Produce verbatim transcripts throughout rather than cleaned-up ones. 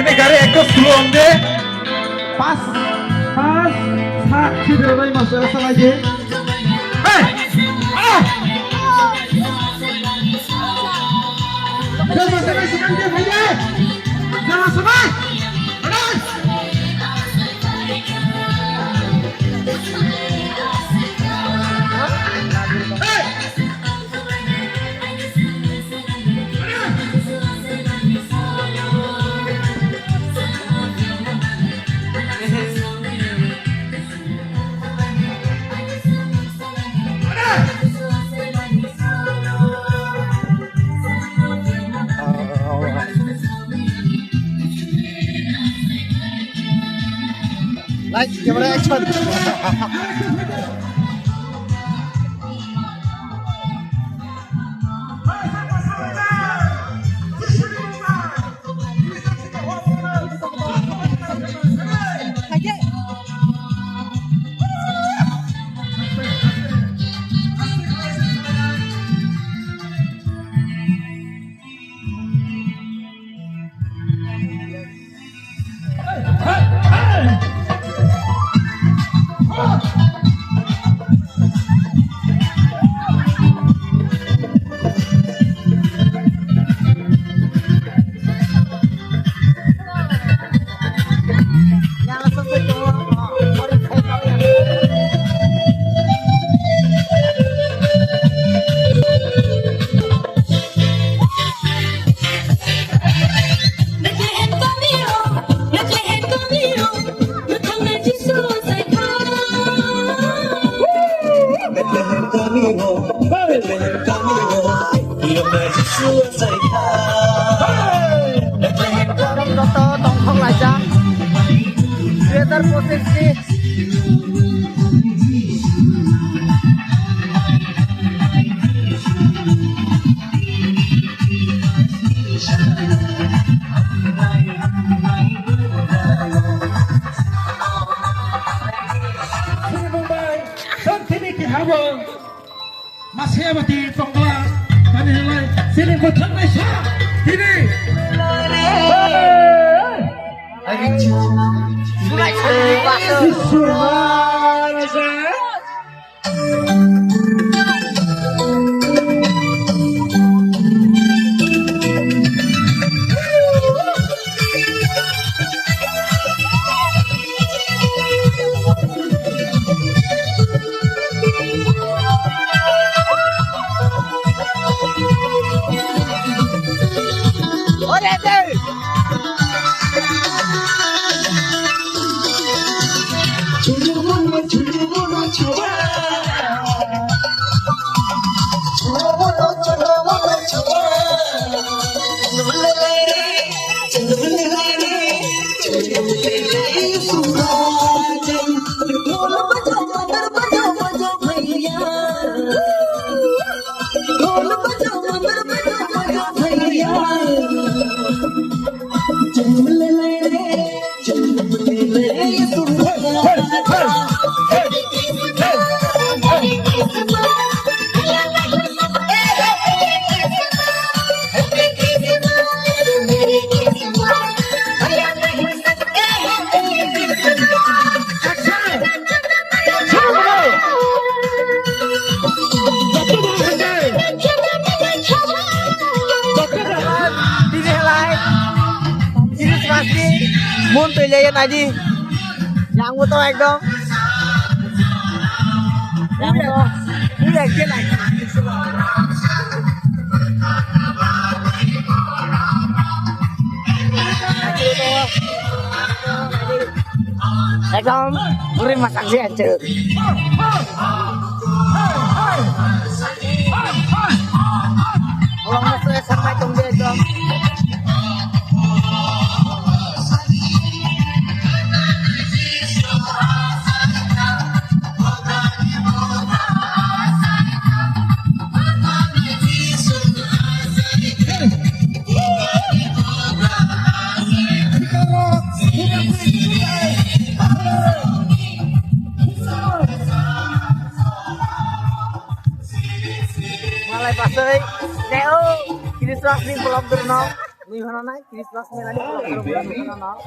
Gari ekko slow on de. Pas, pas, sak, si dero bai mas, asa lagi. Hey! Ah! Jai mas, jai mas, jai mas, jai mas. Jai mas, jai mas. Hey! Light, camera, action. Joto tongthok laijak dui hajar pochisni. Sini Mumbai, Santini Kihabo. Masayawati tongla, tani halai, sini bwthang naisa, tini. Sulai, sulai, sulai. Tini halai Christmas ni mon twi le nai di. Yang mo to ekdom. Yang mo to. Ekdom buri masak si anjir. Uang masuk S M I tong dia ekdom. Malai pasai, neo, kini swak ni vlog dorno. Twi hwnanai Christmas mela ni vlog rok twi hwnanai.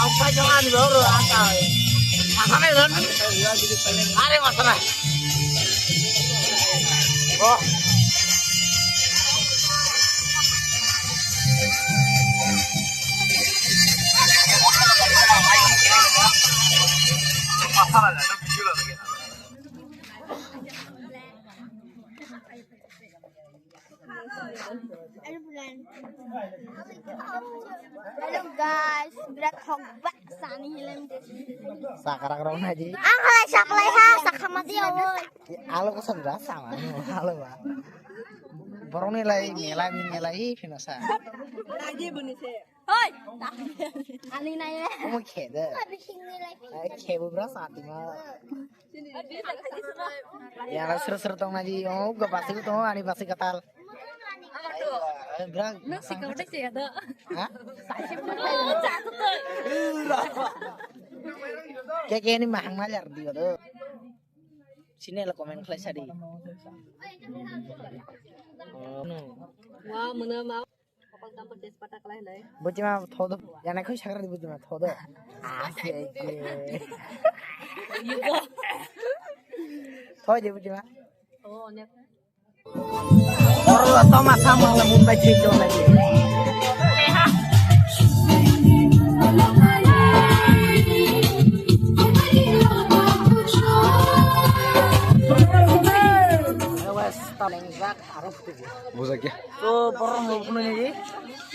Ang sa jong ani bro, ang sa. Ang sa na yun. Are masana. Oh. Masana na, video la lagi. Hello guys, birat hokbak sani hilim de. Sakrak rok nai di. Ang halai saklai ha, sakhamati oi. Alo ko sandra sama, alo ba. Borok ni lai mela mi mela i phino sa. Lagi buni se. Hoi. Ani nai le. Omo khede. Ai, khebu bra sati ma. Yang sir sir tong naji, oh, gua pasti tong, ani pasti katal. Bra. Nang sikau deh sih ada. Hah? Satu tuh. Kayak kayak ini mahang majar dia tuh. Sini lo komen khlai sadi. Oh, no. Wah, mana mau? Butima thodo, yana khoi sakra di butima thodo. Ase ke. Thoi de butima. Oro toma samang la Mumbai thik dong lagi. Wes taleng jak. Buja kya? To borok no phunui ni di.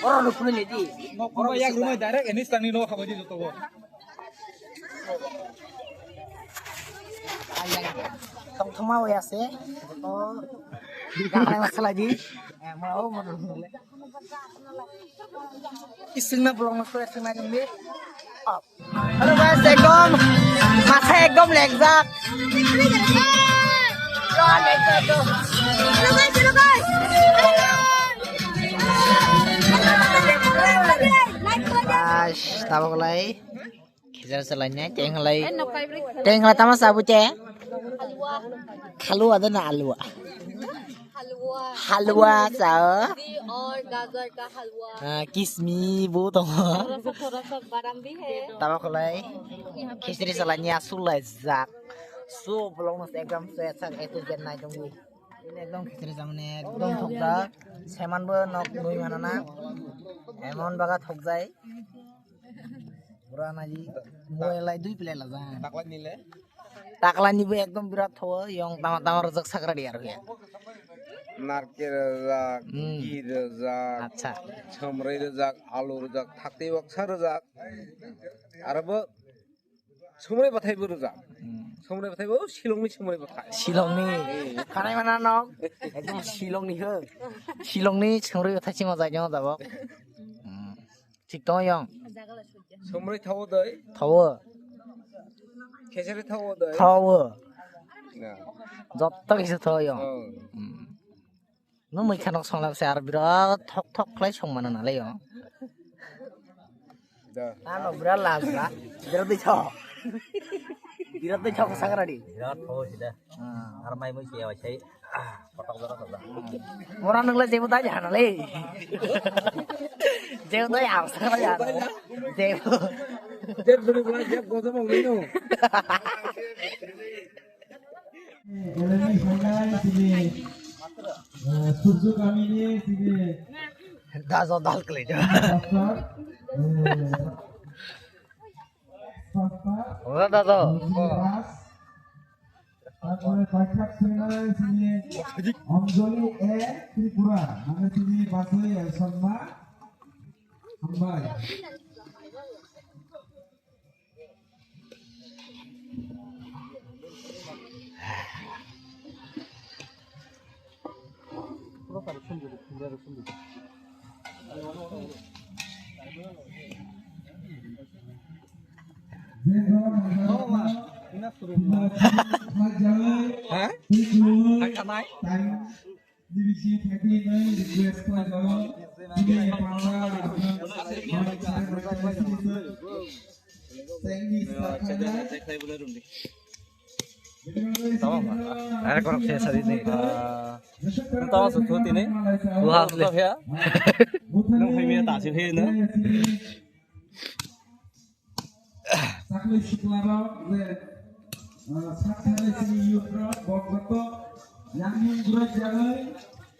Borok no phunui ni di. Nok phunui yak rumai direct enis tangni nok khabai di joto bo. Tong thoma oi ase. To. Gak nai masala di. Eh, mau mau. Isingna bolong mas kore singna jeng di. Hello guys, ekdom matha ekdom lekjak. Hello guys, hello guys. Guys, tabok lai. Khichari salai ne, teng lai. Teng lai tama sabu che? Halwa. Halwa da na alwa. Halwa. Halwa sa. Bhindi aur gajar ka halwa. Ah, kismi bu tong. Thoda sa, thoda sa badam bhi hai. Tama kholai. Khichari salai nia sulai jak. So vlog no ekdom se sak etu jen nai tong. Ini ekdom khichari samne ekdom thokjak. Seman bo nok nui manana. Emon baga thokjai. Pura naji. Mui lai dui plate la jang. Takla ni le? Takla ni bo ekdom birat tho, yong tama tama rojak sakra di aro ya. Narke rojak, hmm, gi rojak, acha, chomroi rojak, alu rojak, thakti baksa rojak. Aro bo chomroi bathai bo rojak. Hmm. Chomroi bathai bo Shillong ni chomroi bathai. Shillong ni. Khanai mana nok? Ekdom Shillong ni ho. Shillong ni chomroi bathai simo jai jong jabo. Hmm. Thik tongo yong. Somroi thawo doi. Thawo. Khesari thawo doi. Thawo. Na. Jotto kisa thawo yong. Oh. Hmm. No mui khanok songlam se ar birat thok thok khlai song mana nalai yong. Da. Ano birat laj ba. Birat doi thawo. Birat doi thawo sakra di. Birat thawo sida. Hmm. Ar mai mui se yawai sai. Kotok jora kotok. Mora nungla jebu dai jana le. Jebu dai am sa jana. Jebu. Jebu dai jana, jebu gozo mong nino. Eleni sangai sini. Eh, Surju kamini sini. Dazo dal kle jo. Pastor, eh, Pastor, Ora dazo. Ras, তারপরে পাইখাট সেনায় চিনি অঞ্জলি এ ত্রিপুরা, মানে চিনি বাসে শর্মা, হামবাই। হ্যাঁ? Tama ma. Are korok se sari ni. Tama su tu tini. Buha asli. Nung phai mi ta si phai na. Sakle siklarok je, ah, sakthani sini youth rok, bok joto, yang yang gurek jagai,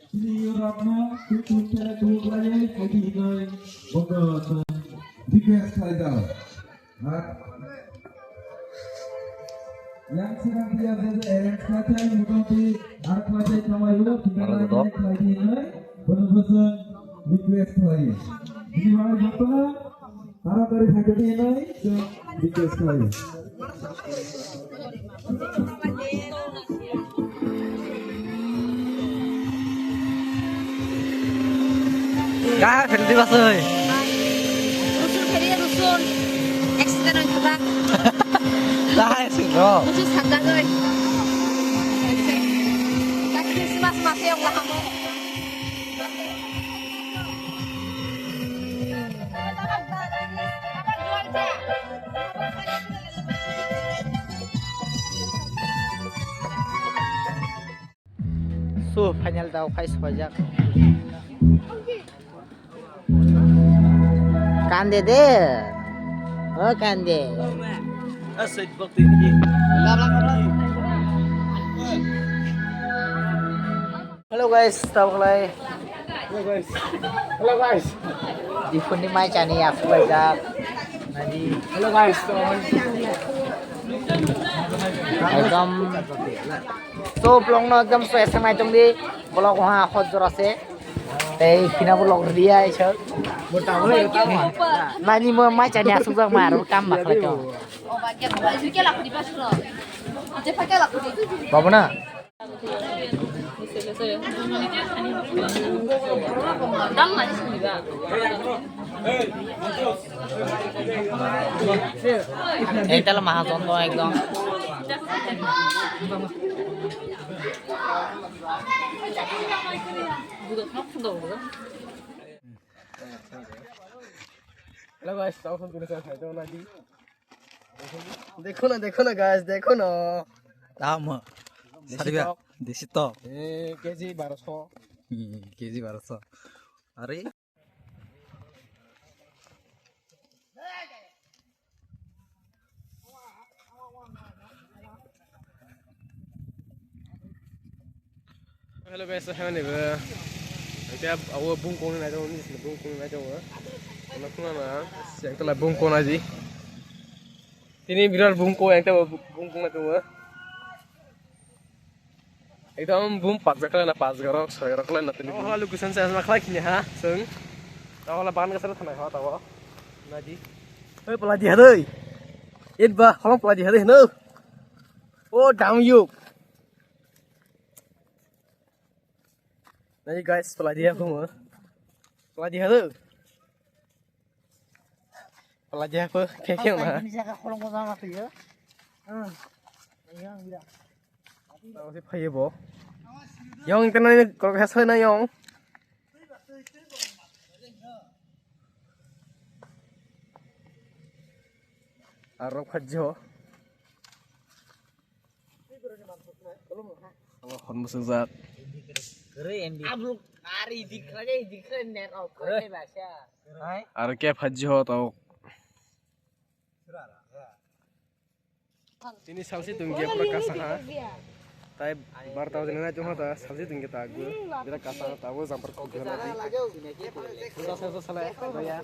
sini youth rok no, tu tu tere tu gurek, kodi hinoi, bondo, request khlai jao. Ha? Yang sedang dia je, eh, yang sedang motamoti, ar khlai jai kamai lo, kita lagi khlai di hinoi, bondo bondo, request khlai. Ini mana joto na? Taratari phaikhe tei hinwi chwng request khlaio. Ga pheldi basoi. Rusun pheliya rusun. Accident wngkha ba? Lahai singro. Rusun sakjagwi. Christmas mase wng lahamo. So, final dao khai sophaijak. Kande de. O kande. Hello guys, tabuk lai. Hello guys. Hello guys. Diphunni mai chani aswk laijak. Nadi. Hello guys. Ekdom. So vlog no ekdom so esang nai tongdi. Vlog ha hot jora se. Tei khina vlog riya isok. Nani mo mai chani aswk jak ma aro kam ma khlai tong. Babu na. Ekdal mahajon dong ekdom. Hello guys, tamo phone kuri sa khai to na di. Dekho na, dekho na guys, dekho na. Tamo. Desi tok. Desi tok. Eh, K G baro so. Hmm, K G baro so. Are. Hello guys, hai ni ba. Ang kaya awo bungkong nai tongo, ni bungkong nai tongo. Ano kuna na, siang tala bungkong nai di. Tini birat bungkong, ang tala bungkong nai tongo. Ekdom bum pajak khlai na, pajak rok, soi rok khlai na tini. Oh, location se asma khlai khini ha, sung. Tahu lah bahan kasar thanai ha, tahu. Nadi. Hei, peladi ha dei. It ba, holong peladi ha dei, no. Oh, down you. Nadi guys, peladi ha, bung. Peladi ha dei. Peladi ha, khe khe na. Ini jaga holong ko sama tu ya. Hmm. Yang dia. Tamo se phaiye bo. Yong internet ni kolok ha soi na yong. Aro khajjo. Alo hon musuk jat. Kere M B. Abluk ari dikra dikra net off kore basa. Aro khe phajjo to. Tini salsi tungge pura kasa ha. Tai barta wajina na chungha ta salsi tungge ta gu. Bira kasa ta bo jumper kok gana di. Pura sa sa sala ya.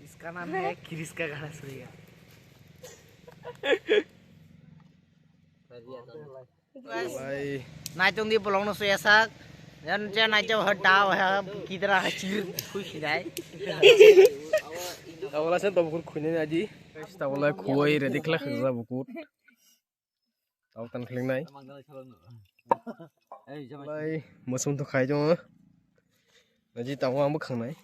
Iska naam hai Kiriska gana suriya. Lai. Naitung di bolong no suya sak. Yan je nai je ha dao ha kidra ha chir khui sinai. Tabula sen to bukur khuinai aji. Tabula khuai ready khlai khajak bukur. Tau tan khling nai. Lai musum to khai jong. Naji tau ang bwkhang nai.